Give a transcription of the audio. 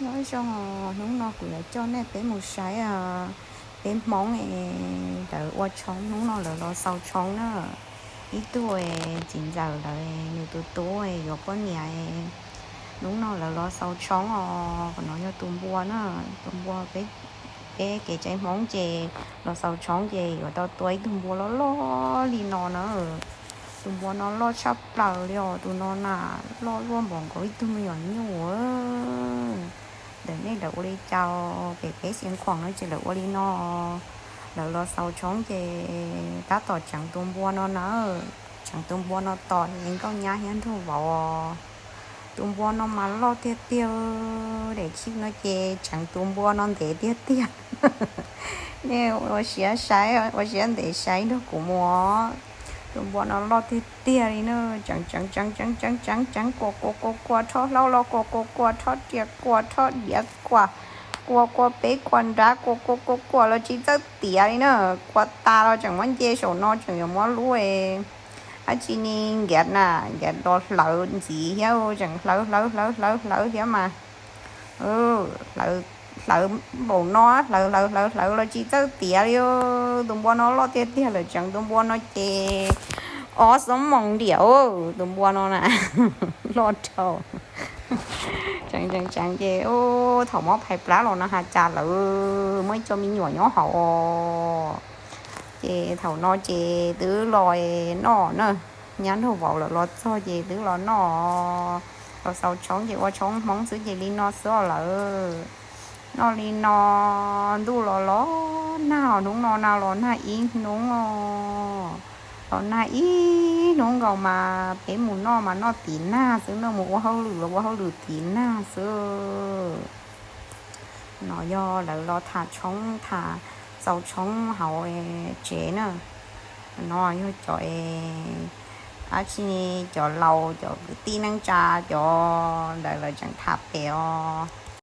Nyob zoo, hnub no kuv yuav coj nej peb mus saib peb Hmoob es lawv ua tshoob. Hnub no lawv los xaus tshoob na. Ib tug txiv ntxawm lawv nws tus tub yuav poj niam. Hnub no lawv los xaus tshoob os. Qhov no yog tus npua na, tus npua peb kev cai Hmoob ces los xaus tshoob ces yuav tau tua ib tug npua loj loj li no na. Tus npua no loj tshaj plaws li os, tus no na loj luaj npaum nkaus ib tug me nyuam nyuj. Ntawm nej lawv ua li cas, pem peb Xiav Khuam no ces lawv ua li no. Lawv los xaus tshoob ces tab tom tseev tus npua no na. Tseev tus npua no tos es nkauj nyab thiab nraug vauv. Tus npua no mas loj tiag tiag, daim clip no ces tseev tus npua no ntev tiag tiag. Nej ua siab saib, ua siab ntev saib nrog kuv mus. Tus npua no loj tiag tiag li na. Tseev tseev tseev tseev tseev tseev tseev, kua kua kua kua, rhob hlaub los kua kua kua, rhob riam kua, rhob diav kua, kua kua pem kua nrad, kua kua kua kua los tsis txawj tiav li na. Kua tas los tseem muab nce saum no, tseem yuav muab lub dab tsi ni nkiav na, nkiav los hlawv ntxiv thiab, tseem hlawv hlawv hlawv hlawv hlawv thiab mas. Hlawv npaum no, hlawv hlawv hlawv hlawv los tsis txawj tiav li. Tus npua no loj tiag tiag, lawv tseev tus npua no ces ob xuab moos diam tus npua no na. Loj dhau. Tseev tseev tseev ces thaum muab phais plab los no has cas lawv muaj ib co me nyuam nyob hauv os. Ces thaum no ces twb los noj na, nyab nraug vauv lawv los txog ces twb los noj. Los xaus tshoob ces ua tshoob Hmoob xwb ces li no xwb os lawm. Noj li no, ntuj los los nag os, hnub no na los nag ib hnub os. Los nag ib hnub nkaus mas peb mus noj mas noj tiv nag xwb, noj mus ua hauj lwm los ua hauj lwm tiv nag xwb. No yog lawv los tham tshoob, tham xaus tshoob hauv tsev na. No yog cov dab tsi, cov laus, cov kwv tij neej tsa, cov ntawd lawv tseem tham pem os.